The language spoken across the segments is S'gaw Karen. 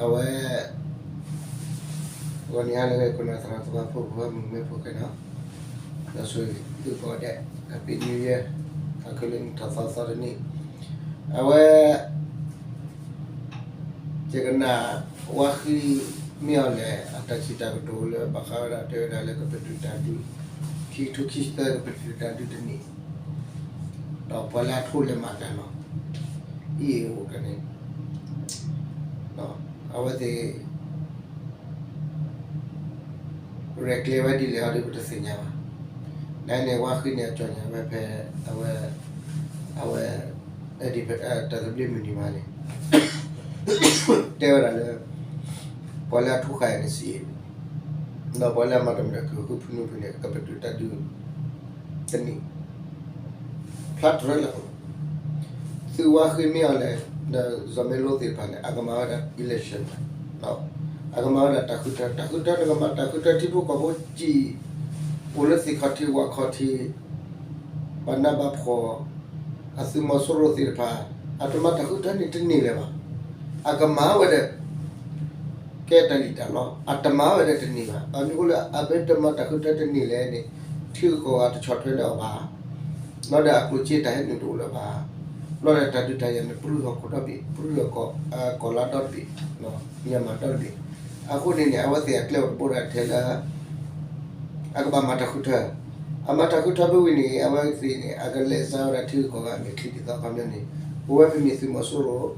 အဝဲ ဂီၤနံၤဟါလၢအဂ့ၤ ခိၣ်နၢ်သရၣ်သမါဖိ ဖိမုၣ်ဖိခွါနီၤ, ဒီးဆိၣ်ဂ့ၤသုကိးဂၤဒဲး Happy New Year, သးခုလၢနံၣ်ထီၣ်သီသီတနံၣ်, အဝဲ ယကနၣ် ဝါဃံမ့ၢ်အီၤလဲၣ် အတၢ်စံးတၢ်ကတိၤလၢဘၣ်ဃးဝဲဒၣ် တဲဝဲဒၣ်လၢကပတုာ်တၢ်ဒုး ခံကထိခံဆံသၢ ကပတုာ်တၢ်ဒုးတနံၣ်, ဒီးပှၤလၢအထိလဲၤမၤတၢ်နီၤ, အံၤအိၣ်ကန့ၣ် အဝဲသ့ၣ် ရဲၣ်ကျဲၤဝဲဒ်လဲၣ်ဟီဒ်ပတသ့ၣ်ညါဘၣ်. နန့ၣ် ဝါဃံန့ၣ် အကြော်ညာဝဲဖဲ အဝဲ အဝဲ တၢ်သဘျ့မုၢ်နံၤမးန့ၣ် တဲဝဲဒၣ်လၢ ပှၤလၢအထိဃာ်အံၤန့ၣ်စံး, ဒီးပှၤလၢအမၤတၢ်မုာ်တၢ်ခုၣ် ဃုဖုနုဖုန့ၣ် ကပတုာ်တၢ်ဒုး တနံၣ် ဖျါတြၢၤလၢ သုးဝါဃံမ့ၢ်အီၤလဲၣ် ဒီးစီၤမဲလိသ့ၣ်တဖၣ်န့ၣ် အကမၤဝဲဒၣ် election အကမၤဝဲဒၣ်တၢ်ဃုထၢ, တၢ်ဃုထၢန့ၣ် ကမၤတၢ်ဃုထၢ ထံဖိကီၢ်ဖိစံး အိၣ်လၢသ့ၣ်ခီၣ်ထံးဝၣ်ခီၣ်ထံး ဘၣ်နးဘၣ်ဖှီၣ် အသုးမီၤစိရိၤသ့ၣ်တဖၣ် အတမၤတၢ်ဃုထၢန့ၣ်တန့ၢ်လၢၤဘၣ်. အကမၤဝဲဒီး ကဲတၢ်လံၣ်တၢ်လီ, အတမၤဝဲဒီးတန့ၢ်ဘၣ်. ဘၣ်မနုၤအဃိလၢအမ့ၢ်တမၤတၢ်ဃုထၢတန့ၢ်လဲၣ်န့ၣ် ထံဂုၤကီၢ်ဂၤတဆီၣ်ထွဲလၢၤအီၤဘၣ်. ဘျီဒီးအကျိၣ်စ့တၢ်ဟဲနုာ်တအိၣ်လၢၤဘၣ်. ဘျီဒီးတၢ်ဒုးတၢ်ယၤန့ၣ် ပြူၢ်ဟီၣ်ခိၣ်ဒီဘ့ၣ်, ပြူၢ်ဟီၣ်ကီၢ်လါဒီဘ့ၣ်, မၠၣ်မၤဒီတဘ့ၣ်. အဃိန့ၣ်န့ၣ် အဝဲသ့ၣ်အကျဲအိၣ်တဘိဒၣ်ထဲလၢ အကဘၣ်မၤတၢ်ဃုထၢ, အမၤတၢ်ဃုထၢဖဲဝံၤန့ၣ် အဝဲသ့ၣ်န့ၣ် အကလဲၤစါဝဲဒၣ်ထံဂုၤကီၢ်ဂၤအမဲာ်ချံဒ်သိးအခီပညီန့ၣ်, ပဝဲပမ့ၢ်သုးမီၤစိရိၤ,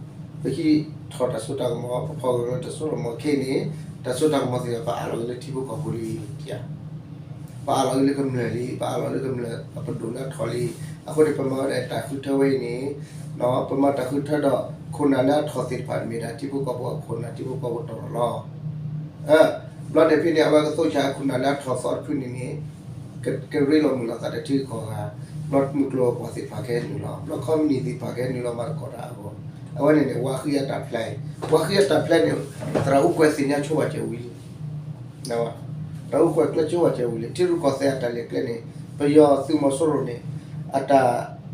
ပဟံးထီၣ်တၢ်စိတၢ်ကမီၤ, ပဖီၣ်ဂၢၢ်လၢတၢ်စိတၢ်ကမီၤခဲအံၤန့ၣ်, တၢ်စိတၢ်ကမီၤသ့ၣ်တဖၣ် ပအးလီၤက့ၤလၢထံဖိကီၢ်ဖိလံ, ပအးလီၤက့ၤလၢကမျၢၢ်လံ, ပအးလီၤလၢကမျၢၢ်အပဒိၣ်လၢအထီၣ်လံ. အဃိန့ၣ် ပမၤဝဲဒၣ်တၢ်ဃုထၢဝဲအံၤန့ၣ်, ပမၤတၢ်ဃုထၢဒီး ခိၣ်နၢ်လၢအထီၣ်သ့ၣ်တဖၣ်န့ၣ် မ့ၢ်ဒၣ်ထံဖိကီၢ်ဖိအခိၣ်နၢ် ထံဖိကီၢ်ဖိတီၢ်လီၤလီၤ. ဘျီန့ၣ်ဖဲန့ၣ် အဝဲကသိၣ်ဆါအခိၣ်နၢ်လၢအထီၣ်သီတဖုန့ၣ်န့ၣ် ကရ့လိာ်မုာ်လိာ်သးဒီးထံဂုၤကီၢ်ဂၤ, ဘျီမုၢ်ကျိၤဝဲၤကွာ်သ့ၣ်တဖၣ်ကဟဲနုာ်လီၤ, ဘျီခီပနံၣ်သ့ၣ်တဖၣ်ကဟဲနုာ်လီၤမၤသကိးတၢ်အဂီၢ်, အဝဲန့ၣ်န့ၣ် ဝါဃံအတၢ်ဖျါအံၤ, ဝါဃံအတၢ်ဖျါန့ၣ် သရၣ်အိၣ်ကွဲးသ့ၣ်ညါဆိဝဲကဲဝံၤလံ သရၣ်အိၣ်ကွဲးကျဲဆိဝဲကဲဝံၤလံ. ထံရူၢ်ကီၢ်သဲးအတၢ်လဲၤကျဲန့ၣ် ပယီၤသုးမီၤစိရိၤန့ၣ် အတၢ်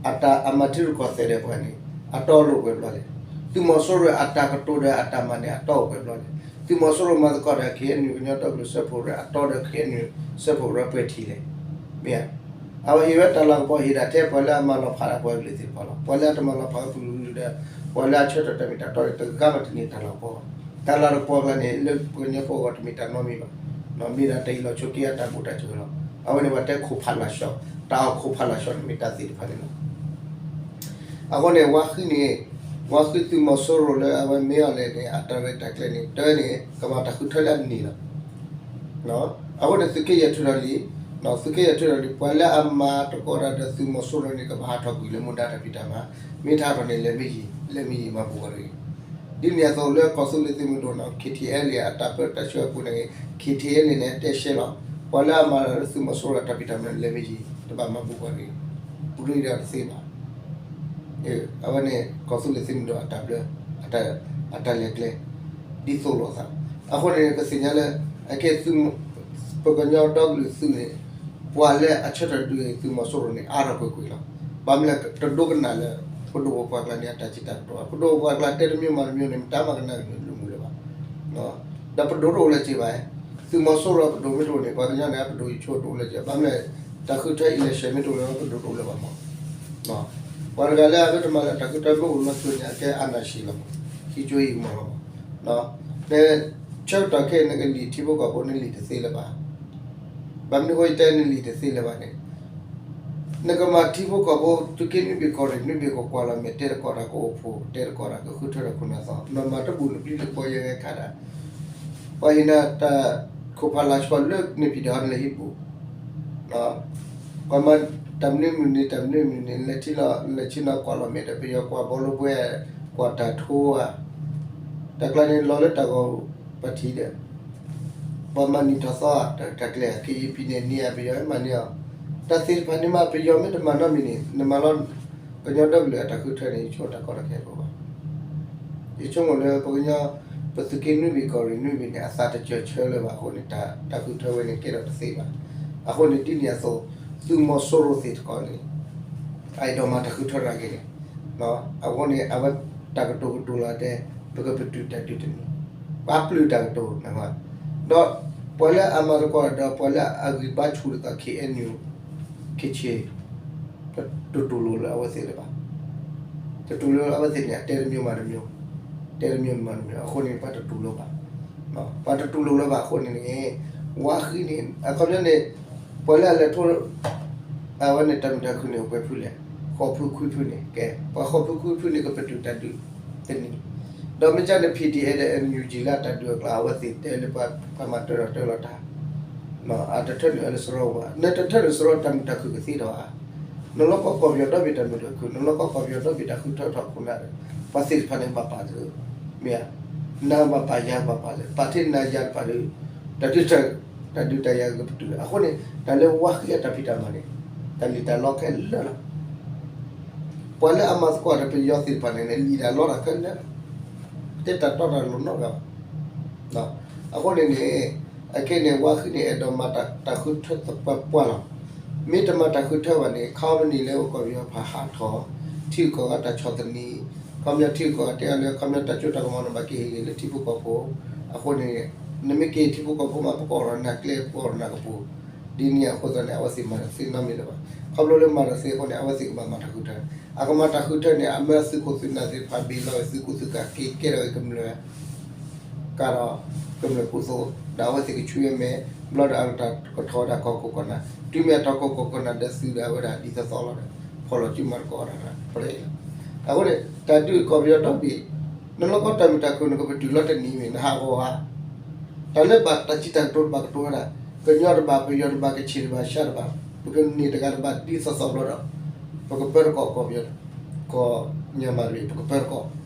အတၢ်အမၤထံရူၢ်ကီၢ်သဲးဒီးပှၤန့ၣ် အတီအလိၤပှဲၤဘျီလဲၣ်. သုးမီၤစိရိၤအတၢ်ကတိၤဒီးအတၢ်မၤန့ၣ် အတီအိၣ်ပှဲၤဘျီလဲၣ်. သုးမီၤစိရိၤမၤသကိးဒီး ခ့ၣ်အဲၣ်ယူၣ် ကညီဒီကလုာ်စၢဖှိၣ်ကရၢ အတီဒီး ခ့ၣ်အဲၣ်ယူၣ် စၢဖှိၣ်ကရၢပှဲၤထံးလဲၣ်. မ့ၢ်ဧါ. အဝဲဟ့ၣ်ဝဲတၢ်လၤကပီၤ ဟ့ၣ်ဒၣ်ထဲပှၤလၢအမၤလီၤဖးဒၣ်ပှၤကလုာ်သ့ၣ်တဖၣ်လီၤ. ပှၤလၢအတမၤလီၤဖးဝဲပလုၢ်ဒုဒီး ပှၤလၢအဆၢထၢၣ်တၢ်မ့ၢ်တၢ်တီန့ၣ် တဂၤမးတန့ၢ်တၢ်လၤကပီၤဘၣ်. တၢ်လၤကပီၤအကျါန့ၣ် လၢပှၤကညီဖိအဂီၢ်တမ့ၢ်တၢ်နီတမံၤဘၣ်. မ့ၢ်ဒၣ်တၢ်အ့ၣ်လိာ်ဆိးက့အတၢ်ဘူၣ်တၢ်စၢၤလီၤ. အဝဲန့ၣ်ပှၤတဲခိၣ်ဖးလၢ်ဆှီ, တၢ်အီၣ်ခိၣ်ဖးလၢ်ဆှီန့ၣ်မ့ၢ်တၢ်သ့ၣ်တဖၣ်န့ၣ်လီၤ. အဃိန့ၣ် ဝါဃံန့ၣ် ဝါဃံသုးမီၤစိရိၤလၢအဝဲမ့ၢ်အီၤလဲၣ်န့ၣ် အတၢ်ရဲၣ်တၢ်ကျဲၤန့ၣ် တၢ်န့ၣ် ကမၤတၢ်ဃုထၢလၢအန့ၣ်လီၤ. အဃိန့ၣ် သုးက့ယဲၢ်ထုးထီၣ်လံ, သုးက့ယဲၢ်ထုးထီၣ်လံ, ပှၤလၢအမၤသကိးတၢ်ဒီးသုးမီၤစိရိၤန့ၣ် ကဘၣ်ဟးထီၣ်ကွံာ်လၢမူဒါတၢ်ဖံးတၢ်မၤ, မ့ၢ်တဟးထီၣ်န့ၣ် လဲၤမ့ၢ်ယံၤ, လဲၤမ့ၢ်ယံၤမၤဘူၣ်ဂီၤတဂ့ၤ. ဒ်န့ၣ်အသိးလၢကီၢ်သူလ့ၤသုးမုၢ်ဒိၣ်နီၤ ခ့ၣ်ထံၣ်အဲၣ်လ့ၣ် အတၢ်ပၢတၢ်ဆှၢအပူၤန့ၣ် ခ့ၣ်ထံၣ်အဲၣ်လ့ၣ်န့ၣ် တဲရှဲလီၤ. ပှၤလၢအမၤလၢသုးမီၤစိရိၤအတၢ်ဖံးတၢ်မၤန့ၣ် လဲၤမ့ၢ်ယံၤ, တဘၣ်မၤဘူၣ်ဂီၤတဂ့ၤ, ပရ့ဒီးတသ့ဘၣ်. အဝဲန့ၣ် ကီၢ်သူလ့ၤသုးမုၢ်ဒိၣ်အတၢ်ဘျၢ, အတၢ်လဲၤကျဲ ဒ်သိးလိာ်သး. အဃိန့ၣ် ပသ့ၣ်ညါလၢ အကဲသုး, ပကညီဒီကလုာ်သုးန့ၣ် ပှၤလၢအဆၢထၢၣ်ဒုးသုးမီၤစိရိၤန့ၣ် အါထီၣ်ကွ့ၢ်ကွ့ၢ်လီၤ. ဘၣ်မနုၤလဲၣ် တဒိကနၣ်လၢ ပဒိၣ်ပပှၢ်ကျါန့ၣ် အတၢ်စံးတၢ်ကတိၤဘၣ်. ပဒိၣ်ပပှၢ်ကျါတဲတမံၤမၤတမံၤန့ၣ် မတၤမၤကနၣ်က့ၤလိာ်မုာ်လၢၤဘၣ်. ဒီးပဒိၣ်တအိၣ်လၢၤဘၣ်. သုးမီၤစိရိၤပဒိၣ်မ့ၢ်တအိၣ်န့ၣ် ပှၤကညီန့ၣ် အပဒိၣ်အံၤဆိတအိၣ်လၢၤဘၣ်. ဘၣ်မနုၤလဲၣ် တၢ်ဃုထၢ election မ့ၢ်တအိၣ်လၢၤ ပဒိၣ်တအိၣ်လၢၤဘၣ်မး. ပှၤတဂၤလၢအဝဲတမၤလၢတၢ်ဃုထၢမ့ၢ်အိၣ်လီၤဆိညါ ကဲအနၢ်ဆံးလီၤမး, ခံကၠိအံၤမးလီၤမး. နဆၢကတီၢ်ခဲအံၤ နကလံာ်ထံဖိကီၢ်ဖိ နလံာ်တသ့လၢၤဘၣ်. ဘၣ်မနုၤဃိယတဲနလံာ်တသ့လၢၤဘၣ်န့ၣ် နကမၤထံဖိကီၢ်ဖိ သုးက့နွံဘ့ၣ်ကီၢ်ရ့ၣ်နွံဘ့ၣ်ကကွၢ်လီၤမဲာ် တဲတကိးတၢ်ကအိၣ်ဖှိၣ် တဲတကိးတၢ်ကဃုထၢဒီးခိၣ်နၢ်သီ နမၤတဘူၣ်နပျံၤတဘီယဲၢ်ဂဲၤခးဒၣ် ပှၤဟ့ၣ်နၤတၢ်ခိၣ်ဖးလၢ်ဆှီလၢန့ၣ်ဖံးဒီးနလဲၤဟံးဘူၣ် ပှၤမၤတၢ်မနုၤမနုၤန့ၣ် တၢ်မနုၤမနုၤန့ၣ် လဲၤထံၣ်လီၤ လဲၤဆ့ၣ်နီၤကွၢ်လီၤမဲာ်ဒီး ပယီၤကွၢ်ဘီလိဘှဲ ကွၢ်တၢ်ထိဧါ တၢ်ကျါန့ၣ်လီၤလၢတၢ်ဂီၤပထံၣ်ဒီး ပှၤမၤနံၣ်ထီၣ်သီဧါ တၢ်ကျဲၤဧါ ကရင်ပြည်နယ်န့ၣ်ဧါ ပယီၤမၤန့ၢ်အီၤ တၢ်သ့ၣ်တဖၣ်န့ၣ်မး ပယီၤမ့ၢ်တမၤနီတမံၤန့ၣ် နမၤလီၤ ကညီဒီကလုာ်အတၢ်ဃုထၢန့ၣ် ယဆိကမိၣ်တၢ်ကီတၢ်ခဲတအိၣ်ဘၣ်. ယဆိကမိၣ်လၢပကညီ ပသုးက့နွံဘ့ၣ်ကီၢ်ရ့ၣ်နွံဘ့ၣ်န့ၣ် အသးတစၢၢ်ဆၢလၢၤဘၣ်အဃိန့ၣ် တၢ် တၢ်ဃုထၢဝဲန့ၣ်ကဲထီၣ်တသ့ဘၣ်. အဃိန့ၣ် ဒ်န့ၣ်အသိး သုးမီၤစိရိၤသ့ၣ်တဖၣ်န့ၣ် အဲၣ်ဒိးမၤတၢ်ဃုထၢတၢ်ဂ့ၤန့ၣ် အဃိန့ၣ် အဝဲတၢ်ကတိၤကတိၤလီၤတဲ ပကပတုာ်တၢ်ဒုးတန့ၢ် ပှၤပျုၢ်တၢ်ကတိၤ, ဒီးပှၤလၢအမၤသကိးဒီးပှၤလၢအဂံၢ်ဘါဆူၣ်ဒ်သိး ခ့ၣ်အဲၣ်ယူၣ် ခ့ၣ်ဆ့ၣ်, တတူၢ်လိာ်လၢအဝဲသ့ၣ်လၢၤဘၣ်, တတူၢ်လိာ်လၢအဝဲသ့ၣ်န့ၣ် အတဲတမျိုးမၤတမျိုး, တဲတမျိုးမၤတမျိုး အဃိန့ၣ် ပှၤတတူၢ်လိာ်ဘၣ်, ပှၤတတူၢ်လိာ်လၢၤဘၣ်အဃိန့ၣ်န့ၣ်, ဝါဃံန့ၣ် အခီပညီန့ၣ် ပှၤလၢအလဲၤထီၣ် အဝဲန့ၣ်တၢ်မုာ်တၢ်ခုၣ်န့ၣ် အိၣ်ပှဲၤဖုလဲၣ်, ဃိးဖုခွံဖုန့ၣ် ကဲ ပှၤဃိးဖုခွံဖုန့ၣ် ကပတုာ်တၢ်ဒုးတနံၤ, ဒီးမ့ၢ်ကန့ၣ် ဖံၣ်ဒံၣ်အဲၣ် ဒီး အၣ်ယူၣ်ကၠံၣ် လၢတၢ်ဒုးအကျါ အဝဲသ့ၣ်တဲလၢပှၤမၤတၢ်ဒီးတၢ်လီၤတၢ်, အတထၢနုာ်အၢလၢစရီဘၣ်, နတထၢနုာ်စရီတၢ်မုာ်တၢ်ခုၣ်ကသ့ဒီးဧါ, နလီၤကီကီၢ်ပယီၤဒီဘ့ၣ်တၢ်မုာ်တၢ်ခုၣ်, နလီၤကီကီၢ်ပယီၤဒီဘ့ၣ်တၢ်ဃုထၢထီၣ်ခိၣ်နၢ်ဒီး ပှၤသ့ၣ်တဖၣ်န့ၣ်ဘၣ်ပာ်သ့, မ့ၢ်ဧါ, နၤဘၣ်ပာ်ယၤဘၣ်ပာ်လၢ ပာ်ထဲနၤယၤတဖၣ်ဒီး တၢ်ဒုး တၢ်ဒုးတၢ်ယၤကပတုာ်လၢၤ, အဃိန့ၣ် တၢ်လၢဝါဃံအတၢ်ဖံးတၢ်မၤန့ၣ် တၢ်လံၣ်တၢ်လီခဲလၢာ်လီၤ. ပှၤလၢအမၤသကိးဒီးပယီၤသ့ၣ်တဖၣ်န့ၣ် လံၣ်တၢ်လီတၢ်ခဲလၢာ်လီၤ. တၢ်တၢ်တီတၢ်လိၤနီတဂၤဘၣ်. အဃိန့ၣ်န့ၣ် အခဲန့ၣ် ဝါဃံန့ၣ် အဲၣ်ဒိးမၤတၢ်ဃုထၢသပှၢ်ပှၢ်လီၤ. မ့ၢ်တမၤတၢ်ဃုထၢဘၣ်န့ၣ် ခီပနံၣ်လၢအိၣ်ကီၢ်ပယီၤဖးဟးထီၣ်, ထံဂုၤကီၢ်ဂၤတၢ်ဆီၣ်သနံး, ခီပညီထံဂုၤကီၢ်ဂၤတဲအီၤလၢ ခီပညီတၢ်စိတၢ်ကမီၤန့ၣ် ဘၣ်က့ၤဟ့ၣ်ဂ့ၤလၢထံဖိကီၢ်ဖိ, အဃိန့ၣ် နမ့ၢ်က့ၤထံဖိကီၢ်ဖိမး ပကအိၣ်ဒီးနၤကျဲ ပကအိၣ်ဒီးနၤကပူၤ, ဒ်န့ၣ်အဃိသတးန့ၣ် အဝဲသ့ၣ်မၤတသ့နီတမံၤလၢၤဘၣ်. ခီဖျိလၢမၤတသ့အဃိန့ၣ် အဝဲသ့ၣ်ကဘၣ်မၤတၢ်ဃုထၢ, အကမၤတၢ်ဃုထၢန့ၣ် အမၢသုးခိၣ်သုးနၢ်သ့ၣ်တဖၣ် ဘ့ၣ်လီၤဝဲသုးကူသုးကၤ က့ၤကဲထီၣ်ဝဲကမျၢၢ် ကဒီး ကမျၢၢ်ကူသိး ဒီးအဝဲသ့ၣ်ကဆူယဲၢ်မဲာ် ဘျီဒီးအကထီၣ်ဝဲဒၣ်ကီၢ်ခိၣ်ကီၢ်နၢ်, တုၤမ့ၢ်အထီၣ်ကီၢ်ခိၣ်ကီၢ်နၢ်ဒီးသုးဒီးအဝဲဒၣ်ဒ်သိးသိးလီၤဒီး ဖီၣ်လီၤစုမၤသကိးအီၤတၢ်ပြဲအံၤလီၤ. အဃိန့ၣ် တၢ်ဒုးကီၢ်ပယီၤဒီဘ့ၣ် နလီၤကီတၢ်မုာ်တၢ်ခုၣ် နကပတုာ်လီၤတနံၤမ့ၢ် နဟးဂီၤဧါ, တၢ်လၢဘၣ်တၢ်စံးတၢ်ကတိၤတဘၣ်ကတိၤဝဲဒၣ် ကညီတဘၣ် ပယီၤတဘၣ် ကခ့ၣ်တဘၣ် ရှါတဘၣ် ပကန့ၢ်တဂၤတဘၣ်ဒ်သိးသိးဘျီဒီး ပကပၢတကီၢ်ကီၢ်ပယီၤ ကီၢ်မၠၣ်မၣ်တဘ့ၣ် ပကပၢတကီၢ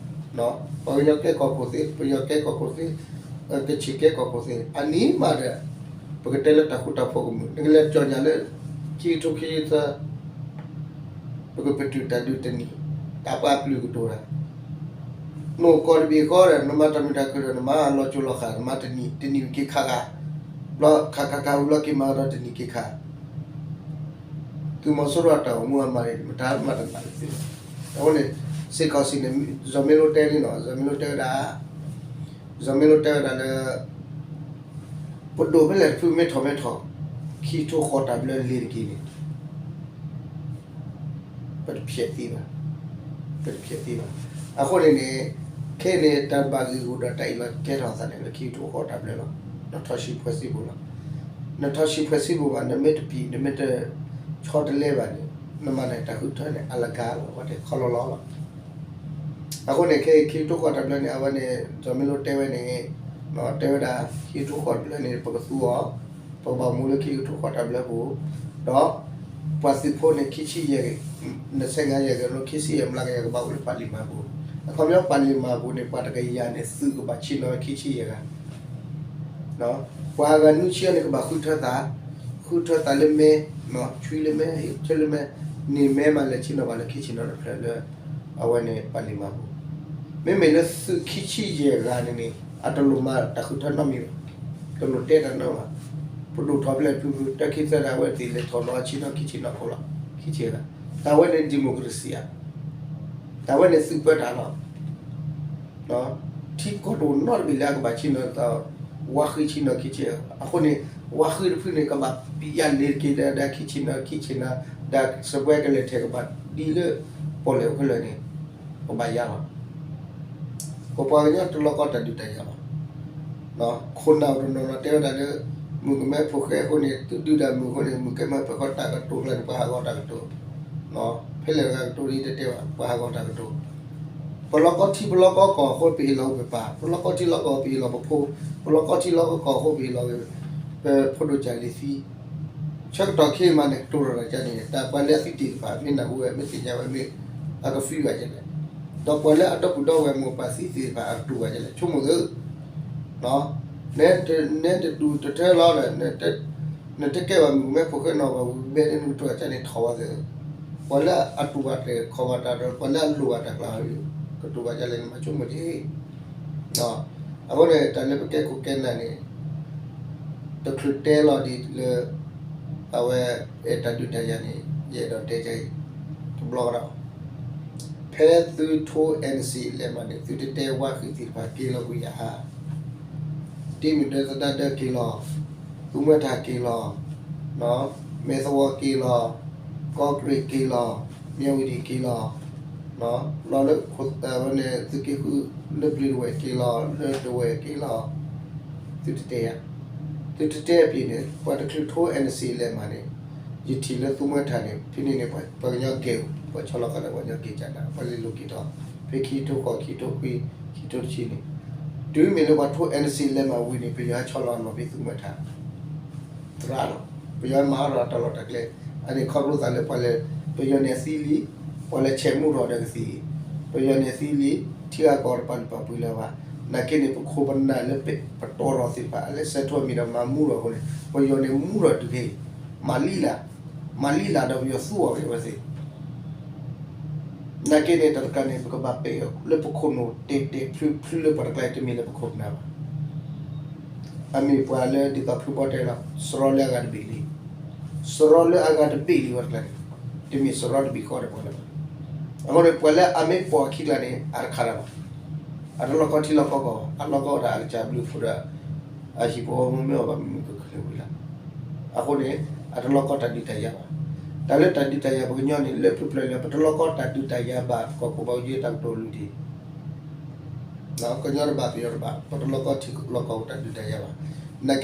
်, ပှၤကညီကဲကီၢ်ခိၣ်သ့ ပယီၤကဲကီၢ်ခိၣ်သ့, ကခ့ၣ်ကဲကီၢ်ခိၣ်သ့ အနံၤမးဒီး ပကတဲလၢတၢ်ဃူတၢ်ဖိးကမုာ် နကလဲၤကၠီၣ်ညါလၢ ခံကထိခံဆံသၢ ပကပတုာ်တၢ်ဒုးတနံၤ, တၢ်ပှၤပျုၢ်ကတိၤတၢ်, နအိၣ်ကီၢ်တဘ့ၣ်ဃီဒီး နမၤတၢ်မုာ်တၢ်ခုၣ်ဒီး နမၤလီၤစိၤလီၤဃာ် နမၤတနံၤ တနံၤက့ၤခးဂၤ, ဘျီခးခးခးဝံၤလီၤက့ၤမၤဒီးတနံၤက့ၤခး သုးမီၤစိရိၤအတၢ်အိၣ်မူအမၤန့ၣ် မတၤမၤတနာ်လၢသုးလီၤ. အဃိန့ၣ် စ့ၢ်ကီးစံးန့ၣ် စီၤမ့လိတဲလံနီၤ စီၤမ့လိတဲဝဲဒၣ် စီၤမ့လိတဲဝဲဒၣ်လၢ ပဒိၣ်ဖဲလဲၣ်တဖုမ့ၢ်ထီၣ်မ့ၢ်ထီၣ် ခံကထိဃိးတၢ်ဘျၢလ့ၤတက့ၢ်န့ၣ် ပတဖျဲးသ့ဘၣ်, ပတဖျဲးသ့ဘၣ်. အဃိန့ၣ်န့ၣ် ခဲအံၤန့ၣ် တၢ်ဘၣ်ဂ့ၢ်ဂူာ်ဒီးတၢ်အံၤလီၤကဲထီၣ်သးန့ၣ် လၢခံကထိဃိးတၢ်ဘျၢလီၤ. နထီၣ်ဆံးဖှဲးစံးဘိၣ်လီၤ. နထီၣ်ဆံးဖှဲးစံးဘိၣ်ဘၣ် နမ့ၢ်တပံး နမ့ၢ်တဆီတလဲဘၣ်န့ၣ် နမၤန့ၣ်တၢ်ဃုထၢန့ၣ် အလဂၤလီၤ ဝဲတဲခီလီၤလီၤလီၤ. အဃိန့ၣ် ခဲအံၤခံကထိဃိးတၢ်ဘျၢန့ၣ် အဝဲန့ၣ် စီၤမ့လိတဲဝဲန့ၣ် တဲဝဲဒၣ် ခံကထိဃိးတၢ်ဘျၢန့ၣ် ပကသူအီၤ, ပကဘၣ်မူလၢခံကထိဃိးတၢ်ဘျၢပူၤ, ဒီး ပှၤသုးဖိန့ၣ် ခံဆံယဲၢ် နဆဲးငါယဲၢ်ဂၤ ခံဆံယဲၢ်မျးကယၤ ကဘၣ်အိၣ်လၢပၣ်လံၣ်မၤပူၤ, အခီပညီပၣ်လံၣ်မၤပူၤန့ၣ် ပှၤတကယၤန့ၣ် သုးကဘၣ်ဆ့ၣ်နီၤဝဲခံဆံယဲၢ်ဂၤ ပှၤအဂၤနွံဆံန့ၣ် ကဘၣ်ဃုထၢသး, ဃုထၢသးလၢမဲ, ဆွံလၢမဲ, ဟ့ၣ်ထၢလၢမဲ, န့ၢ်မဲမးလဲၤဆ့ၣ်နီၤဘၣ်လၢခံဆ့ၣ်နီၤတဖျၢၣ်လၢ အဝဲန့ၣ်ပၣ်လံၣ်မၤပူၤ, မ့မ့ၢ်လၢသုးခံဆံယဲၢ်ဂၤန့ၣ်န့ၣ် အတလိၣ်မၤတၢ်ဃုထၢနီတမံၤဘၣ်, တလိၣ်တဲတၢ်နီဘၣ်, ပဒိၣ်ထီၣ်ဖဲလဲၣ်ဖုဖု တၢ်ခံသၢဒၣ်ဝဲသ့ၣ်လဲၤထီၣ်လီၤဆ့ၣ်နီၤခံဆ့ၣ်နီၤဖိလီၤ, ခံဆံယဲၢ်ဂၤ, တၢ်ဝဲန့ၣ် democracy ဧါ, တၢ်ဝဲန့ၣ်သုးပၢတၢ်လီၤ. ထံကီၢ်တအိၣ်နီတဘ့ၣ်လၢအကဘၣ်ဆ့ၣ်နီၤသး, ဝါဃံဆ့ၣ်နီၤခံဆ့ၣ်, အဃိန့ၣ် ဝါဃံတဖုန့ၣ် ကဘၣ်ပျၢ်လ့ၤတက့ၢ်ဒီး ဒီးခံဆ့ၣ်နီၤ ခံဆ့ၣ်နီၤ, ဒီးစပွဲကလဲၤထဲကဘၣ်ဒ်လၢ ပီၣ်လဲၣ်အိၣ်ခဲလၢာ်န့ၣ် ကဘၣ်ယါလီၤ. ပပှၤကညီတလီၤကီတၢ်ဒုးတၢ်ယၤဘၣ်. ခိၣ်နၢ်အိၣ်တနီၤနီၤတဲဝဲဒၣ်လၢ မုၣ်ကမဲဖိဃဲအဃိန့ၣ် သုဒုးတၢ်မုၣ်အဃိန့ၣ် မုၣ်ကမဲဖိဃဲတၢ်ကတိၤကျါန့ၣ် ပှၤဟးဂီၤတၢ်ကတိၤ, ဖဲလဲၣ်တဂၤကတိၤဒ်တတဲဘၣ် ပှၤဟးဂီၤတၢ်ကတိၤ, ပလီၤကီထံပလီၤကီကီၢ်အဃိ ပဟ့ၣ်လီၤဝဲပပၢ်, ပလီၤကီထံလီၤကီၢ်ပဟ့ၣ်လီၤပဖိ, ပလီၤကီထံလီၤကီၢ်အဃိ ပဟ့ၣ်လီၤဝဲ ပဖိဒိၣ်ကၢ်လံၤသံ, ဆၢကတီၢ်ခဲအံၤမးန့ၣ် ကတိၤထီၣ်တၢ်ကန့ၣ် တၢ်ပှၤလၢအသံတ့ၢ်တဖၣ် မ့ၢ်နၢ်ဟူဝဲ မ့ၢ်သ့ၣ်ညါဝဲ မ့ၢ်အကသံဘၣ်ဒ်လဲၣ်, ဒီးပှၤလၢအဒီပုၢ်ဒီဝဲၢ်မိၢ်ပၢ်သံသ့ၣ်တဖၣ် အကတိၤဘၣ်ဒ်လဲၣ် ဆိကမိၣ်သု နဲတဒူၣ်တထၢလီၤဒီး နတကဲဘၣ်မုၣ်ကမဲဖိဃဲနီၢ်ဘၣ်ဝံၤ ဘဲန့ၣ်နကတိၤတၢ်ကန့ၣ်ထီၣ်ဝဲသ့ၣ်, ပှၤလၢအတူၢ်ဘၣ်တၢ်ခီၣ်ဘၣ်တၢ်ဒီး ပှၤလၢအလိၣ်ဘၣ်တၢ်ကျါ ကတိၤဘၣ်ဒ်လဲၣ် နမၤဆိကမိၣ်တ့ၢ် အဃိန့ၣ် တၢ်လၢပကဲခိၣ်ကဲနၢ်န့ၣ် တချုးတဲလီၤဒ်လၢ အဝဲ အဲၣ်တၢ်ဒုးတၢ်ယၤန့ၣ် ယအဲၣ်ဒိးတဲဒ်အံၤ တဘျီကဒီး, ဖဲသုထိ NCA လဲၤမးန့ၣ် သုတတဲဝါဃံသ့ၣ်တဖၣ်က့ၤလီၤကွံာ်ယၤဧါ. တ့မ့ၢ်ဒၢသဒါဒၢက့ၤလီၤ, သူမွဲထးက့ၤလီၤ, မဲၢ်သဝီက့ၤလီၤ, ကီၢ်ကရ့ၣ်က့ၤလီၤ, မၠၣ်ဝတံၣ်က့ၤလီၤ, လီၤလၢ သုးက့ဃုလၢပျ့ၤတဝဲၢ်က့ၤလီၤ, လၢဒဝဲၢ်က့ၤလီၤ, သုတတဲယၤ, သုတတဲအပျ့ၤန့ၣ် ပှၤတချုးထိ NCA လဲၤမးန့ၣ်, ယထံၣ်လၢသူမွဲထးန့ၣ် ဖဲန့ၣ်န့ၣ် ပှၤကညီကဲၤအိၣ်, ပှၤဆီလီၤကဒီးပှၤကညီကဲၤကဒါ, ပှၤလဲၤလိာ်က့ၤထီၣ်, ဖဲခံထိဃိး ခံထိခွံ, ခံထိတဆံန့ၣ်, တုၤမ့ၢ်လၢပှၤထိ NCA လဲၤမးဝံၤန့ၣ် ပယီၤဟဲဆီလီၤအလီၢ်ဖဲသူမွဲထး သရၣ်လီၤ. ပယီၤမၤအီၤဒီးတၢ်လီၢ်တၢ်ကျဲ, အန့ၣ်ခီဖျိသးလၢပှၤလဲၤ, ပယီၤန့ၣ်အသံလံ, ပှၤလဲၤဆဲးမူထီၣ်ဒီးကသံၣ်, ပယီၤန့ၣ်အသံလံ, ထံဂၤကီၢ်တပာ်လုၢ်ပာ်ပှ့ၤလၢၤဘၣ်. နာ်က့န့ၣ် ပခိၣ်ပနၢ်လၢပတီၢ်ထီၣ်သ့ၣ်တဖၣ် လၢဆဲးထီၣ်မ့ၢ်ဒီးမၤမူထီၣ်အဃိန့ၣ် ပယီၤန့ၣ်မူထီၣ်တုၤခဲအံၤ, မၤလံလၢ်, မၤလံလၢ်ဒီးပယီၤသူအီၤဝဲသ့ၣ် နာ်က့န့ၣ် တၢ်တခါန့ၣ် ပကဘၣ်ပဲာ်လၢပခိၣ်နူာ်တဲာ်တဲာ်ဖျုးဖျုးလၢပှၤတကျါအံၤတမ့ၢ်လၢပခိၣ်ပနၢ်ဘၣ်. အမ့ၢ်ပှၤလၢဒ်သိးဖုဘီတဲလီၤ စရီလၢအဂၤတဘ့ၣ်လံ, စရီလၢအဂၤတဘ့ၣ်လံဝဲတကျါန့ၣ်, တမ့ၢ်စရီတဘ့ၣ်ဃီဒီးပှၤလၢၤဘၣ်. အဃိန့ၣ် ပှၤလၢအမ့ၢ်ပိာ်အခံကျါန့ၣ် အတခးတၢ်ဘၣ်. အတလီၢ်ကီထံလီၢ်ကီကီၢ်ဘၣ်, အလီၢ်ကီဝဲဒၣ်အကစၢ်ဘျုးဖှိၣ်ဒီး အဟံၣ်ဖိဃီဖိမ့ၢ်အီၤဘၣ်မ့ၢ်မ့ၢ်ကချုးဝံၤလီၤ. အဃိန့ၣ် အတလီၢ်ကီတၢ်ဒုးတၢ်ယၤဘၣ်. တၢ်လၢတၢ်ဒုးတၢ်ယၤပကညီန့ၣ် လၢပျၢၤပျၢၤလၢ ပတလီၢ်ကီတၢ်ဒုးတၢ်ယၤဘၣ် ကီၢ်ခိၣ်ဘၣ်က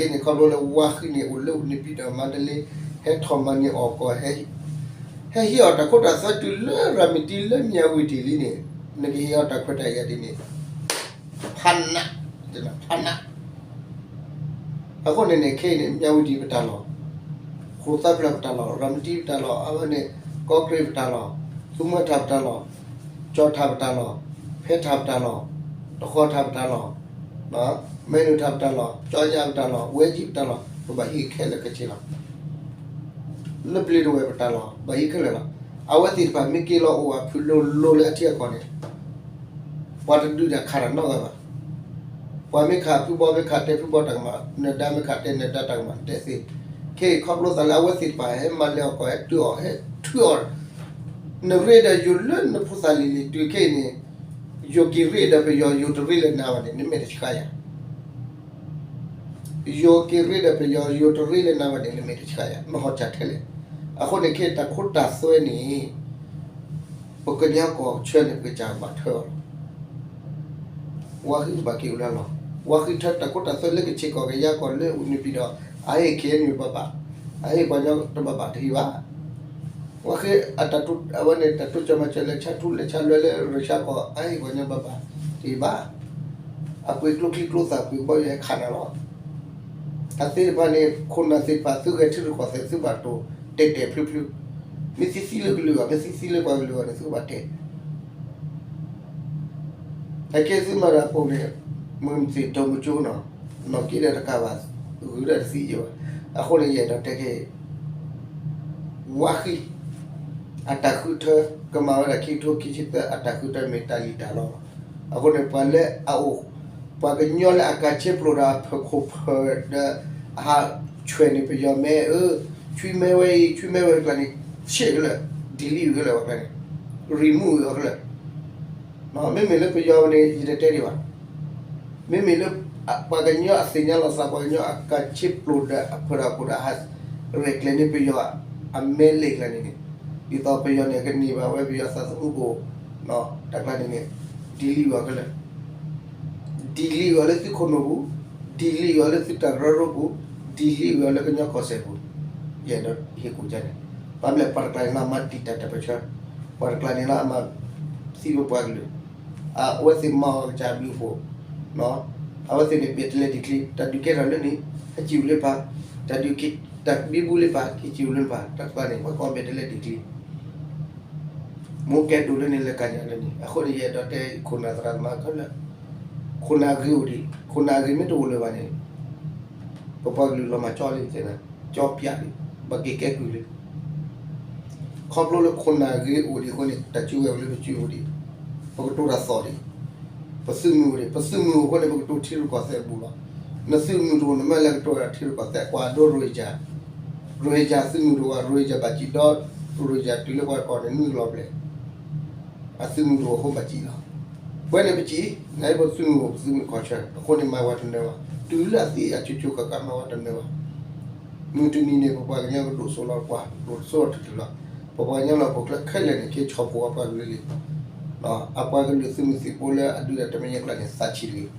ယဲၢ်တၢ်ကတိၤလွံၢ်ဒံး ကညီတဘၣ်ပယီၤတဘၣ် ပတလီၢ်ကီထံလီၢ်ကီၢ်တၢ်ဒုးတၢ်ယၤဘၣ်. နာ်က့န့ၣ် ခီဖျိလၢဝါဃံန့ၣ် အိၣ်လၢန့ၣ်ပံၤဒီးမါတလ့ ဟဲထီၣ်မၤန့ၢ်အီၣ်ကီၢ် ဟဲဟ့ၣ်အီၣ်တၢ်ခိတၢ်သွဲတုၤလၢရၤမတံလၢမၠၣ်ဝတံၣ်လံန့ၣ် နကဟ့ၣ်အီၣ်တၢ်ခွဲးတၢ်ယာ်ဒ်န့ၣ် ဖးနး, ဖးနး. အဃိန့ၣ်န့ၣ် ခဲအံၤန့ၣ် မၠၣ်ဝတံၣ်ပတၢ်လီၢ်, ဃိၣ်သၣ်ဖျၢၣ်ပတၢ်လီၢ်, ရၤမတံပတၢ်လီၢ်, အဝဲန့ၣ် ကီၢ်ကရ့ၣ်ပတၢ်လီၢ်, သူမွဲထးပတၢ်လီၢ်, ကၠီၣ်ထးပတၢ်လီၢ်, ဖဲထးပတၢ်လီၢ်, တဃီထးပတၢ်လီၢ်, မဲနုာ်ထးပတၢ်လီၢ်, ကၠီယါပတၢ်လီၢ်, ဝဲကၠံပတၢ်လီၢ်, ပဘၣ်ဟံးခဲလၢာ်ခဲဆ့လီၤ. လၢပျ့ၤတဝဲၢ်ပတၢ်လီၢ် ဘၣ်ဟံးခဲလၢာ်လီၤ. အဝဲသ့ၣ်တဖၣ်မ့ၢ်က့ၤလီၤအိၣ်အဖုၣ်လိၤလိၤလၢအထံအကီၢ်န့ၣ် ပှၤတဒုးတၢ်ခးတၢ်နီတဂၤဘၣ်. ပှၤမ့ၢ်ခးဖုဘီ မ့ၢ်ခးတဲဖုဘီတၢ်ကမၣ်, နၢၤဒါမ့ၢ်ခးတဲနၢၤဒါတၢ်ကမၣ် တဲသ့. ခဲအံၤခီဖျိသးလၢအဝဲသ့ၣ်တဖၣ် ဟဲမၤလဲၤအီၣ်ကီၢ် ဟဲတုၤအီၤ ဟဲထုးအီၣ် နရ့ဒီးယိၤလၢနဖိသၣ်လံၤလံၤ တုၤခဲအံၤန့ၣ် ယိၤက့ၤရ့ဒီးပယီၤ ယိၤတရ့လၢၤနၤဘၣ်န့ၣ် နမဲာ်တဆှးယၤ ယိၤက့ၤရ့ဒီးပယီၤ ယိၤတရ့လၢၤနၤဘၣ်န့ၣ် နမဲာ်တဆှးယၤ နဟီၣ်စၢ်ထဲလဲၣ်. အဃိန့ၣ်ခဲအံၤတၢ်ခိတၢ်သွဲန့ၣ် ပကညီကီၢ်ဆၢန့ၣ် ပကစၢ်ဘၣ်ထၢအီၤလီၤ. ဝါဃံကဘၣ်က့ၤအိၣ်လၢအလီၢ်, ဝါဃံထၢတၢ်ခိတၢ်သွဲလၢကဆ့ကီၢ်ကယါကီၢ်လၢအိၣ်န့ၣ်ပံၤဒီး အဟ့ၣ် KNU ဘၣ်ဘၣ်, အဟ့ၣ်ပှၤကညီတဘၣ်ဘၣ်တဟ့ၣ်ဘၣ်. ဝါဃံအတၢ်တိ အဝဲန့ၣ် တၢ်တိစၢၤမၤစၢၤလၢဆါထူလၢဆါလွဲလၢရၢၢ်ဆါကီၢ် အဟ့ၣ်ပှၤကညီဘၣ်ဘၣ်တဟ့ၣ်ဘၣ်. အပှ့ၤကျိချံကျိသၣ် ပှ့ၤကဘီယူၤဟဲခးနၤလီၤ. အသ့ၣ်တဖၣ်န့ၣ် ခိၣ်နၢ်သ့ၣ်တဖၣ် သုဂဲၤထံရူၢ်ကီၢ်သဲး သုဘၣ်တိၢ်တဲာ်တဲာ်ဖျုးဖျုး, မ့ၢ်သံသံလၢကလုာ်ဘၣ် မ့ၢ်သံသံလၢပှၤကလုာ်ဘၣ်န့ၣ် သုကဘၣ်တဲာ် အကဲသုမၤတၢ်ပိာ်န့ၣ် မုၢ်မသ့ၣ်ဒီမုၢ်ကၠိနီၤ, နီၢ်က့ဒီးတကးဘၣ်, ဂုၤဒီးတသံယဲၢ်ဘၣ်. အဃိန့ၣ် ယအဲၣ်ဒိးတဲခဲအံၤ, ဝါဃံ အတၢ်ဃုထၢ ကမၤဝဲဒၣ်ခံကထိခံဆံသၢ အတၢ်ဃုထၢမ့ၢ်တၢ်လံၣ်တၢ်လီလီၤ. အဃိန့ၣ် ပှၤလၢအအိၣ်, ပှၤကညီလၢအကၤဆ့ပျိၢ်ဒီးအဖၢၣ်ခိၣ်ဖၢၣ်ဒီး အဟးဆွဲးန့ၢ်ပယီၤမ့ၢ်ဧၢ, ဆွံမဲဝဲအံၤ ဆွံမဲဝဲအကျါန့ၣ် ဆ့ၣ်ကလၢာ်, delete ဝဲလၢပှၤကျါန့ၣ်, remove ဝဲအီၤကလၢာ် မ့မ့ၢ်လၢပယီၤန့ၣ် ယတတဲဒံးဘၣ်. မ့မ့ၢ်လၢ ပှၤကညီအသ့ၣ်ညါလီၤသး ပှၤကညီအကၤဆ့ပျိၢ်ဒီးအဖၢၣ်ဒီးခိၣ်ဒီး အဟးရဲၣ်ကျဲၤန့ၢ်ပယီၤ အမဲလ့ၣ်ကျါန့ၣ်န့ၣ်, ဒ်သိးပယီၤန့ၣ် ကန့ၢ်ဘၣ်ဝဲပယီၤသးသမူကအိၣ် တၢ်ကျါန့ၣ်န့ၣ် delete ဝဲအီၤကလၢာ်, delete ဝဲအီၤလၢသုခိၣ်နူာ်ပူၤ, delete ဝဲအီၤလၢသုတၢ်ကရၢကရိပူၤ, delete ဝဲအီၤလၢကညီကီၢ်စဲၢ်ပူၤ, ယအဲၣ်ဒိးဟ့ၣ်ကူၣ်ကန့ၣ်, ဘၣ်မနုၤလဲၣ် ပှၤတကျါန့ၣ်လၢအမၤတံာ်တာ်တၢ်ပၢၢ်ဆၢ, ပှၤတကျါန့ၣ်လၢအမၤသံပပှၤကလုာ်, အဝဲသ့ၣ်မၤအီၤကစၢ်ဘျုးဖှိၣ်, အဝဲသ့ၣ်န့ၣ် ဘ့ၣ်တလဲဒ်ချံ, တၢ်ဒုးကဲထီၣ်လၢန့ၣ် ဟဲစံၣ်အူလၢပၢ်, တၢ်ဒုးက့, တၢ်ဘံဘူလၢပၢ် က့ၤစံၣ်အူလၢပၢ်, တၢ်တကျါန့ၣ် ပှၤကိးဘ့ၣ်တလဲဒ်ချံ မိၢ်ကဲဒိၣ်လၢန့ၣ် လဲၤကညးလၢန့ၣ်, အဃိန့ၣ် ယအဲၣ်ဒိးတဲခိၣ်နၢ်သရၣ်သမါခဲလၢာ်, ခိၣ်နၢ်ဂ့ၤအိၣ်ဒံး, ခိၣ်နၢ်ဂ့ၤမ့ၢ်တအိၣ်လၢၤဘၣ်န့ၣ်, ပပှၤကလုာ်လီၤမၢ်ကၠီလံ, ကၠီပျးလံ, ဘၣ်က့ၤကဲကုၢ်လံ. ခီဖျိလၢခိၣ်နၢ်ဂ့ၤအိၣ်ဒံးအဃိန့ၣ် တၢ်စုကဝဲၤအိၣ်လၢပစုပူၤဒံး, ပကတိၤတၢ်သီၣ်ဒံး, ပသုးမုၢ်အိၣ်ဒံး, ပသုးမုၢ်အိၣ်အဃိန့ၣ် ပကတိၤထံရူၢ်ကီၢ်သဲးအပူၤလီၤ. နသုးမုၢ်တအိၣ် နမ့ၢ်လဲၤကတိၤတၢ်ထံရူၢ်ကီၢ်သဲး ကွၢ်ဒိရိၣ်ဟ့ၣ်ကၠၢ်, ရိၣ်ဟ့ၣ်ကၠၢ်သုးမုၢ်တအိၣ်ဘၣ်, ရိၣ်ဟ့ၣ်ကၠၢ်ဘၣ်စံၣ်ဒီး ရိၣ်ဟ့ၣ်ကၠၢ်တုၤလၢပှၤကီၢ်န့ၣ် နုာ်လီၤဘျဲၣ်, အသုးမုၢ်တအိၣ်အဃိဘၣ်စံၣ်လီၤ. ပဝဲန့ၣ်ပစံး, နပသုးမုၢ်အိၣ်ပသုးမုၢ်ခီဆၢ, အဃိန့ၣ်မၤဝဲတနၢၤဘၣ်, တုၤလၢအသံအကၠိကၠိဃၣ်ဃၣ်မၤဝဲတနၢၤဘၣ်. မုၢ်တနံၤန့ၣ် ပပှၤကညီကဒိၣ်စိလီၤပှၤ, ဒိၣ်စိတတုၤလီၤ. ပပှၤကညီလီၢ်ခိၣ်ချၢခဲလၢာ်န့ၣ် က့ၤဆီၣ်ဖှိၣ်အပှၤကလုာ်လံ. အပှၤကလုာ်သုးမုၢ်သံၣ်ဘိလၢအဒုးတၢ်တမံၤညါကျါန့ၣ် သးဆံးတဂ့ၤ.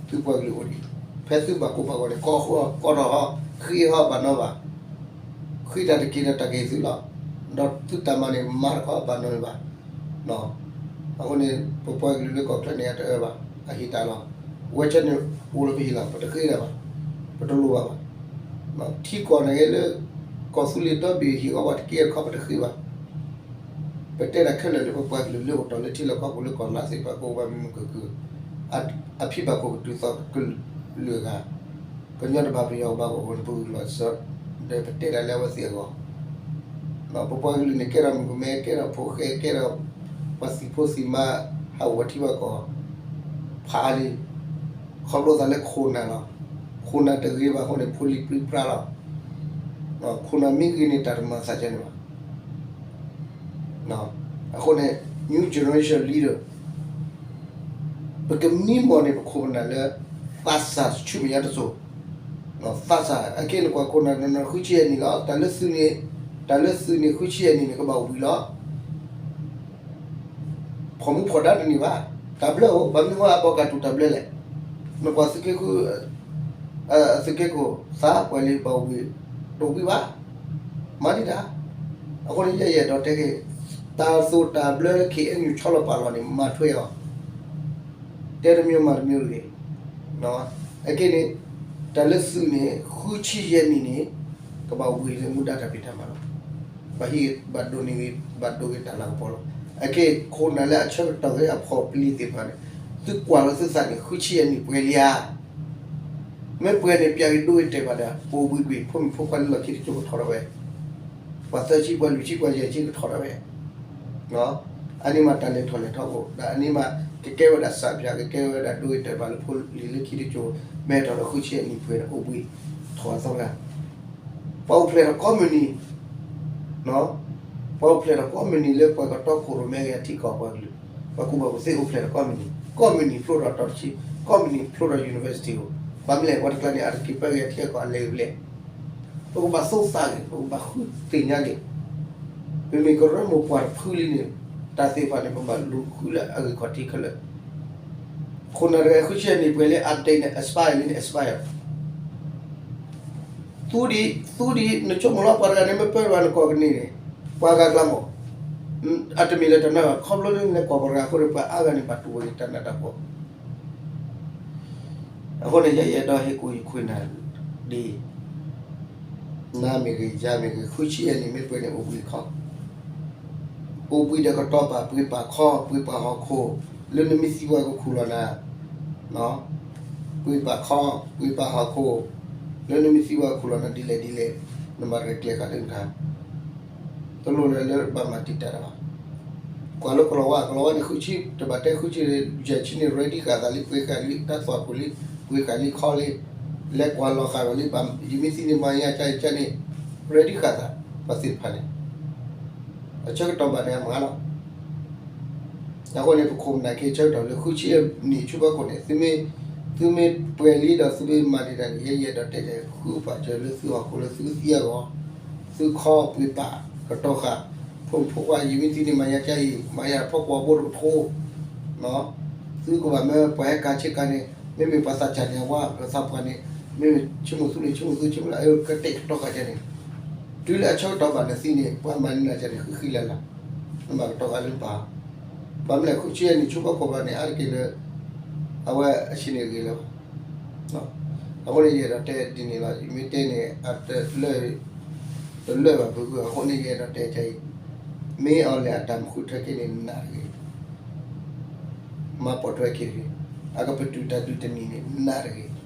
သုပှၤကလုာ်အိၣ်ဒံး, ဖဲသုဘၣ်ကိၢ်ဘၣ်ဂီၤန့ၣ် ကိးဃီကိးထီၣ်ဟီ, ဃ့ဟီဘၣ်နီဘၣ်, ဃ့တၢ်တက့ၤဒီးတၢ်က့ၤသုလီၤ. ဒီးသုတၢ်မၤန့ၣ် မၤတခီဘၣ်နီဘၣ်. အဃိန့ၣ် ပပှၤကလုာ်လၢကီၢ်ချၢန့ၣ် အတအၢဘၣ်, အဟ့ၣ်တၢ်လီၤ. ဝဲကၠဲန့ၣ် အိၣ်လၢပဟ့ၣ်လီၤ, ပတဃ့ဒၣ်ဘၣ်, ပတလိၣ်ဘၣ်ဘၣ်. ထံကီၢ်န့ၣ်ဂ့ၤလၢ ကီၢ်သူလ့ၤဒီဘ့ၣ်ဟ့ၣ်အီၤပှၤတက့ၢ်တခီပတဃ့ဘၣ်. ပတဲတၢ်ခဲလၢာ်လၢပပှၤကလုာ်လၢအိၣ်တီၢ်လၢထံလီၢ်ကီၢ်ပူၤလၢကီၢ်လါသ့ၣ်တဖၣ်ကအိၣ်ဘၣ်မုာ်မုာ်ခုၣ်ခုၣ်, အဖံးဘၣ်ခိၣ်ကတုၤသီၣ်ကလုာ်အဂၤ, ကညီတဘၣ်ပယီၤကဘၣ်ကအိၣ်န့ၣ် ပဂုာ်ကျဲးစၢး, ဒီးပတဲတၢ်လၢအဝဲသ့ၣ်အဂီၢ်. ပပှၤကလုာ်န့ၣ် ကဲထီၣ်မုၣ်ကမဲ, ကဲထီၣ်ဖိဃဲ, ကဲထီၣ်ပှၤသံၣ်ဖိသံၣ်မါ, ဟးအိၣ်ဝဲထံဘၣ်ကီၢ်, ဖးလံ, ခီဖျိသးလၢခိၣ်နၢ်လီၤ. ခိၣ်နၢ်တဂ့ၤဘၣ်အဃိန့ၣ် ဖိလံၤပြံပြါလီၤ. ခိၣ်နၢ်မ့ၢ်ဂ့ၤန့ၣ် တၢ်တမၤသးကဲန့ၣ်ဘၣ်. အဃိန့ၣ် new generation leader ပကမံမီၢ်န့ၣ် ပခိၣ်ပနၢ်လၢ သးစၢ်ဆူမဲာ်ညါတစိၤ, သးစၢ် အခဲအံၤနကွၢ်ခိၣ်နၢ်တနီၤ ဃုဆံယဲၢ်နံၣ်လီၤ. တၢ်လၢသုးန့ၣ်, တၢ်လၢသုးန့ၣ် ဃုဆံယဲၢ်နံၣ်န့ၣ် ကဘၣ်အိၣ်ဘှံးလီၤ. ဖီၣ်မူဖီၣ်ဒါတန့ၢ်ဘၣ်. တၢ်ဘျၢအိၣ် ဘၣ်မနုၤဃိအဘီကၢ်တူၢ်တၢ်ဘျၢလဲၣ်. နကွၢ်သုးက့ဃု, သုးက့ခိၣ်သးပှဲၤလံ ဘၣ်အိၣ်ဘှံး, တအိၣ်ဘှံးဘၣ်. မၤဒံးတၢ်. အဃိန့ၣ် ယအဲၣ်ဒိးတဲက့ၤ, တၢ်သိၣ်တၢ်ဘျၢလၢ ခ့ၣ်အဲၣ်ယူၣ် ဆီလီၤပာ်လီၤန့ၣ် မၤထွဲအီၤ, တဲတမံၤမၤတမံၤတဂ့ၤ. အခဲန့ၣ် တၢ်လၢသုးန့ၣ် ဃုဆံယဲၢ်နံၣ်န့ၣ် ကဘၣ်အိၣ်ဘှံးလၢမူဒါတၢ်ဖံးတၢ်မၤလီၤ. ဘၣ်ဟ့ၣ်ဘၣ်ဒိးန့ၢ်ဂ့ၤ ဘၣ်ဒိးဂ့ၤတၢ်လၤကပီၤလီၤ. အခဲ ခိၣ်နၢ်လၢအဆၢကတီၢ်ဂ့ၤအဖီၣ်ပျံၤသ့ၣ်တဖၣ်န့ၣ် သုကွၢ်လီၤသုသးန့ၣ် ဃုဆံယဲၢ်နံၣ်ပှဲၤလံဧါ. မ့ၢ်ပှဲၤန့ၣ် ပျဲက့ၤဒိဂ့ၤတဲာ်ဘၣ်ဒီး ပအိၣ်ဘှံးကွံာ် ဖိမုၣ်ဖိခွါလၢလီၢ်ခံတကၠိကထီၣ်ထီၣ်ဝဲ, ပှၤသၢဆံ ပှၤလွံၢ်ဆံ ပှၤယဲၢ်ဆံကထီၣ်ထီၣ်ဝဲ. အန့ၣ်မးတၢ်လဲၤထီၣ်လဲၤထီဘိ ဒီးအန့ၣ်မး ကကဲဝဲဒၣ်စၢ်ဖၠး ကကဲဝဲဒၣ်ဒိဂ့ၤတဲာ်ဘၣ်လၢဖိလံၤလၢခံတကၠိ မ့ၢ်ထီၣ်ဒီးဃုဆံယဲၢ်နံၣ်ပှဲၤန့ၣ် အိၣ်ဘှံးထီၣ်အသီတဂၤ, ပှၤအိၣ်ဖျဲၣ်ထီၣ်ကိးမုၢ်နံၤ ပှၤအိၣ်ဖျဲၣ်ထီၣ်ကိးမုၢ်နံၤလၢပှၤကတီခိၣ်ရိၣ်မဲဂ့ၤအထံကီၢ်ပှၤကလုာ်, ပှၤကူၣ်ဘၣ်ကူၣ်သ့အိၣ်ဖျဲၣ်ထီၣ်ကိးမုၢ်နံၤ, ကိးမုၢ်နံၤဖျိထီၣ်တီၤတဆံ, ကိးမုၢ်နံၤဖျိထီၣ် university အိၣ်, ဘၣ်မနုၤလဲၣ် ပှၤတကျါန့ၣ် အတက့ၤပၢက့ၤအထံအကီၢ်အလဲၤဂ့ၤဖဲလဲၣ်. ပကဘၣ်သိသးဂ့ၤ, ပကဘၣ်ဃုသ့ၣ်ညါဂ့ၤ, ပမ့ၢ်ကရၢမိၢ်ပှၢ်တဖုလံန့ၣ်, တၢ်သ့ၣ်တဖၣ်န့ၣ် ပဘၣ်လူၤဃုလၢအဂ့ၢ်ခီၣ်ထံးခဲလၢာ်. ခိၣ်နၢ်တဂၤဃုဆံယဲၢ်နံၣ်ပှဲၤလံ update န့ၣ် expire လံန့ၣ် expire သူဒံး, သူဒံး နဆိကမိၣ်လီၤ ပှၤတဂၤန့ၣ် မ့ၢ်ပၢဘၣ်နကီၢ်ကန့ၢ်န့ၣ်, ပှၤဂၤကျါမး, အတမ့ၢ်လၢတၢ်နာ်ဘၣ် ခီဖျိလၢနလဲၤကွၢ်ပှၤတဂၤအဃိန့ၣ် ပှၤအါဂၤန့ၣ် ဘၣ်တူၢ်ဝဲတၢ်နးတၢ်ဖှီၣ်. အဃိန့ၣ် ယအဲၣ်ဒိးဟ့ၣ်ကူၣ်ယခွဲးနၤဒ်အံၤ, နၤမ့ၢ်ဂ့ၤ ယၤမ့ၢ်ဂ့ၤ ဃုဆံယဲၢ်နံၣ်မ့ၢ်ပှဲၤန့ၣ် အိၣ်ဘှံးခီ အိၣ်ဘှံးဒီးကတီၤပာ် ပှ့ၤပာ်ခီ ပှ့ၤပာ်ဟီၣ်ခိၣ် လၢနမ့ၢ်သံပှၤကခူၣ်လီၤနၤ, ပှ့ၤပာ်ခီ ပှ့ၤပာ်ဟီၣ်ခိၣ် လၢနမ့ၢ်သံပှၤကခူၣ်လီၤနၤဒ်လဲၣ်ဒ်လဲၣ်, နဘၣ်ရဲၣ်ကျဲၤဃာ်လၢနခါ, တလိၣ်လၢၤလၢဘၣ်မၤတံာ်တာ်တၢ်ဘၣ်. ကွၢ်လၢကလီၤဝါ ကလီၤဝါန့ၣ် ဃုဆံ တဘၣ်တဲဃုဆံ ယဲၢ်ဆံန့ၣ် ready ဃာ်သးလံ ပှ့ၤဃာ်လံ တၢ်သွၣ်ခိၣ်လံ ပှ့ၤဃာ်လံခီလံ, လဲၤကွၢ်လီၤဃာ်ဝဲလံ ယမ့ၢ်သံန့ၣ် မၤညါကါအံၤကါန့ၣ် ready ဃာ်သး ပှၤသ့ၣ်တဖၣ်န့ၣ် အဆၢကတီၢ်ဘၣ်န့ၣ်အမၤလီၤ. အဃိန့ၣ် ပခိၣ်ပနၢ်က့ၤဆၢကတီၢ်လၢ ဃုဆံနံၣ်ဆူဖီခိၣ်န့ၣ် သုမ့ၢ်ပှဲၤလံဒီးသုမ့ၢ်မၤဒံးတၢ်န့ၣ် ယဲယအဲၣ်ဒိးတဲတဲ ဃုပာ်စၢၤလၢသုဟီၣ်ခိၣ်လၢသုသံအဂီၢ်, သုခီပှ့ၤပာ်ကတီၤဃာ် ဖိမုၣ်ဖိခွါ ယမ့ၢ်သံန့ၣ် မၤညါကါအံၤ မၤညါဖီကွီၢ်ဘိတကထိ, သုကဘၣ်မၢပှၤဟဲကၤဆ့ကၤန့ၣ် မ့မ့ၢ်ပှၤသးစၢ်န့ၣ် အဝါပသးပှၢ်န့ၣ် မ့မ့ၢ်ဆိကမိၣ်သူန့ၣ် ဆိကမိၣ်သူ ဆိကမိၣ်လၢအကတဲာ်ကတီၤဃာ်ကါန့ၣ် တုၤလၢအဆၢကတီၢ်ဘၣ်နသံန့ၣ် ပှၤမၤန့ၢ်နၤကါန့ၣ် ဃံဃံလၤလၤ, နဘၣ်ကတီၤဃာ်လၢနပၢ်, ဘၣ်မနုၤလဲၣ် ဃုဆံယဲၢ်နံၣ်ဆူဖီခိၣ်ဘၣ်န့ၣ် အါတက့ၢ်လၢ အဝဲအဆံးန့ၣ်ဂ့ၤလၢၤဘၣ်. အဃိန့ၣ် ယအဲၣ်ဒိးတဲဒ်န့ၣ်လီၤ. ယမ့ၢ်တဲန့ၣ် အတလၢာ် တလၢာ်ဘၣ်ဖုးဖုး အဃိန့ၣ် ယအဲၣ်ဒိးတဲအံၤ, မ့ၢ်အီၤလဲၣ်အတၢ်မုာ်ဃုထၢက့ၤန့ၣ် နးတဂ့ၤ, မၤပိာ်ထွဲက့ၤတဂ့ၤ, အကပတုာ်တၢ်ဒုးတနံၤန့ၣ် နးတဂ့ၤ,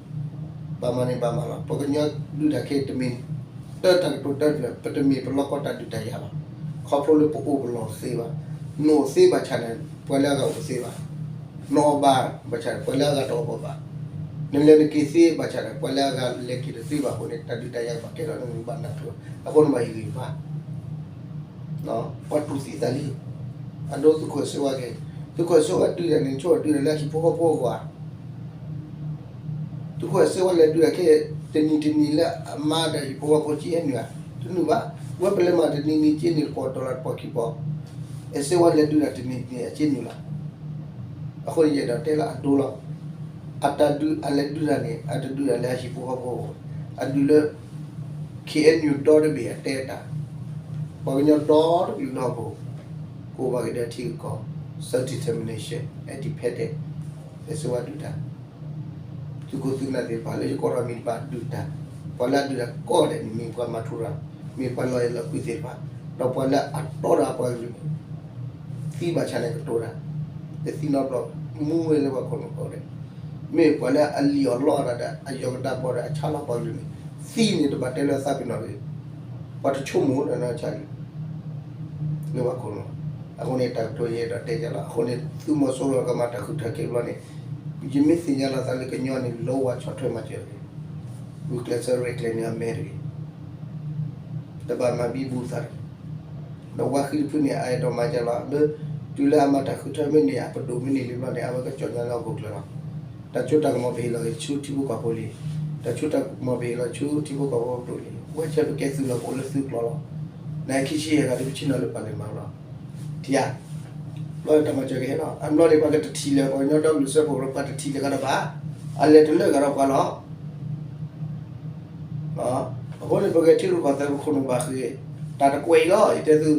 ဘၣ်မၤန့ၣ်ဘၣ်မၤလီၤ. ပကညီဒုးတၢ်ခဲအံၤတမ့ၢ် တၢ်တၢ်ကတိၤတၢ်တဖျၢၣ် ပတမ့ၢ်ပလီၢ်ကီတၢ်ဒုးတၢ်ယၤဘၣ်. ခီဖျိလၢပအိၣ်ပလီၢ်သ့ဘၣ်. နအိၣ်သ့ဘၣ်ဆၣ်န့ၣ် ပှၤလၢအဂၤအိၣ်သ့ဘၣ်. နအီၣ်ဘၣ်ဘၣ်ဆၣ်န့ၣ် ပှၤလၢအဂၤတအီၣ်ဘၣ်ဘၣ်. နလဲၤနက့ၤသ့ဘၣ်ဆၣ်န့ၣ် ပှၤလၢအဂၤလဲၤက့ၤတသ့ဘၣ်အဃိန့ၣ် တၢ်ဒုးတၢ်ယၤကဘၣ်ကဲထီၣ်န့ၣ် နဘၣ်နၢ်ပၢၢ်. အဃိန့ၣ်ဘၣ်ဟ့ၣ်ဂံၢ်ဘါ ပှၤတူၢ်သံသးလံ, အဒိသူၣ်ခိၣ်စ့ဝါက့ၤ, သုးခိၣ်စ့ဝါဒုးတၢ်န့ၣ် ဆိၣ်ဝဲဒုးတၢ်လၢဟံၣ်ဖိဃီဖိအဂီၢ်ဧါ. သုးခိၣ်စ့ဝါလဲၤဒုးတၢ်ခဲ တနံၤတနံၤလၢအမါဒီးဟံၣ်ဖိဃီဖိက့အနုာ်ဧါ. တနုာ်ဘၣ်. ဝဲပလဲၤမၤတနံၤနံၤက့နုာ်တပီၤ dollar တပီၤခံပီၤ, အစ့ဝါလဲၤဒုးတၢ်တနံၤတနံၤအက့နုာ်လီၤ. အဃိန့ၣ်ယအဲၣ်ဒိးတဲလၢအဒိလီၤ. အတၢ်ဒုးအလဲၤဒုးတၢ်န့ၣ် အတဒုးတၢ်လၢအဟံၣ်ဖိဃီဖိအဂီၢ်, အဒုးလၢ ခ့ၣ်အဲၣ်ယူၣ် ဒီတဘ့ၣ်အတဲတၢ်, ပှၤကညီဒီတကလုာ်လၢဟီၣ်ခိၣ် ကအိၣ်ဘၣ်က့ၤဒီးထံဂုၤကီၢ်ဂၤ self determination, independent, အစ့ဝါဒုးတၢ်. သုးခိၣ်သုးနၢ်သ့ၣ်တဖၣ်လၢယကိးထီၣ်မံၤတဖၣ်ဒုးတၢ်, ပှၤလၢအဒုးတၢ်ကိးဂၤဒဲးန့ၣ် မ့ၢ်ပှၤမၤထူရၤ, မ့ၢ်ပှၤလီၤအဲၣ်လီၤကွံသ့ၣ်တဖၣ်, ဒီးပှၤလၢအတီဒီးပှၤကလုာ်န့ၣ် သံဘၣ်ဆၣ်န့ၣ်ကတိၤတၢ်, တသံနီတဘျီ, မူဝဲလၢပှၤခိၣ်နူာ်ကိးဂၤဒဲး, မ့ၢ်ပှၤလၢအလံၣ်အီၣ်လီအီၣ်တၢ်ဒီး အယီၢ်ကဒါဘီဒီး အဆါလီၤပှၤကလုာ်န့ၣ် သံန့ၣ်တဘၣ်တဲလၢအသးပ့ၤနီၣ်တဂ့ၤ, ပှၤတဆိကမိၣ်လၢၤနီတဆါလံ လၢပှၤခိၣ်နူာ်. အဃိန့ၣ် တၢ်ကတိၤယအဲၣ်ဒိးတဲကလီၤ. အဃိန့ၣ် သုးမီၤစိရိၤကမၤတၢ်ဃုထၢခဲဘျီန့ၣ် ယမ့ၢ်သ့ၣ်ညါလီၤသးလၢကညီန့ၣ် လီဝါဆီၣ်ထွဲမၤစၢၤတဂ့ၤ, ဂုာ်ကျဲးစၢးရဲၣ်ကျဲၤန့ၢ်အမဲာ်တဂ့ၤ, တဘၣ်မၤဘံဘူသးတဂ့ၤ. ဒီးဝါဃံတဖုန့ၣ် အအဲၣ်ဒိးမၤကလီၤ လၢ တုၤလၢအမၤတၢ်ဃုထၢမ့ၢ်န့ၢ် အပဒိၣ်မ့ၢ်န့ၢ်လံဘျီန့ၣ် အဝဲကကၠီၣ်ညါလၢအဂီၢ်ကျၢၤလီၤ. တၢ်ဆိတၢ်ကမီၤပဟ့ၣ်လီၤက့ၤဆူထံဖိကီၢ်ဖိပဒိၣ်လံ, တၢ်ဆိတၢ်ကမီၤပဟ့ၣ်လီၤဆူထံဖိကီၢ်ဖိပဒိၣ်လံ, ဝဲဆဲးပကဲသုးလီၤ ပအိၣ်လၢသုးကျိၤလီၤ. နခံဆံယဲၢ်ဂၤဒ်ပဆ့ၣ်နီၤလၢပာ်လၢမၤလီၤ. ထံဧါ, ဘျီတၢ်မၤစၢၤကဟဲလီၤ. အဘျီန့ၣ် ပှၤကတထံၣ်လၢၤ ပှၤကညီဒီကလုာ်စၢဖှိၣ် ပှၤတထံၣ်လၢၤကဒီးဘၣ်, အလဲၤတလၢာ်ကဒီးပှၤလီၤ. အဃိန့ၣ် ပဂဲၤထံရူၢ်ကီၢ်သဲး ပခိၣ်နူာ်ဘၣ်ဃ့ၢ်, တၢ်တကွဲးအံၤလီၤ. ယတဲသု,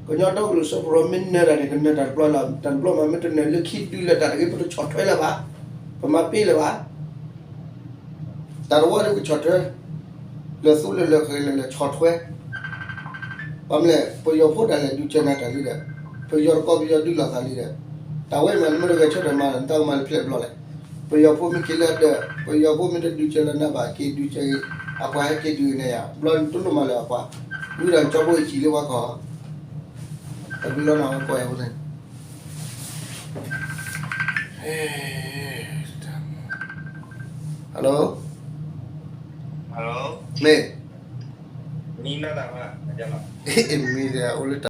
ကညီဒီကလုာ်စၢဖှိၣ်မ့ၢ်နၢၤတၢ်န့ၣ် ကနၢၤတၢ်တဘျီလီၤ. တၢ်တဘျီမး မ့ၢ်တနၢၤလၢခံဒုးလၢၤတၢ်တဂ့ၤ ပတဆီၣ်ထွဲလၢၤဘၣ်, ပမၤပ့လၢၤဘၣ်. တၢ်တဝီဒ်ပဆီၣ်ထွဲ, လဲၤသူလၢာ်လဲၤဃဲၤလဲၤလဲၤဆီၣ်ထွဲ ဘၣ်မနုၤလဲၣ် ပယီၤဖိတၢ်လဲၤဒုးကဲနၤတၢ်လံဒီး, ပယီၤတကီၢ်ပယီၤဒုးလိာ်သးလံဒီး, တၢ်ဝဲမးနမ့ၢ်တဂဲၤဆၢထၢၣ်မၤဒီး နတၢ်ကမၤလၢဖျဲၣ်ဘျီလဲၣ်. ပယီၤဖိမ့ၢ်က့ၤလၢဒၢး, ပယီၤဖိမ့ၢ်တဒုးကဲလၢၤနၤဘၣ် က့ၤဒုးကဲဂ့ၤ, အပှၤဟဲက့ၤဒုးဂ့ၤန့ၣ်ယါ, ဘျီနတလိၣ်မၤလၢၤအပှၤ, ဝံၤဒီးနကၠီဘိအံၤလၢပှၤကီၢ်, တၢ်ဘျုးလီၤနၤဝဲကိးယၤဖိန့ၣ် Hello, မ့ၢ်, မ့ၢ်, အိၣ်လၢ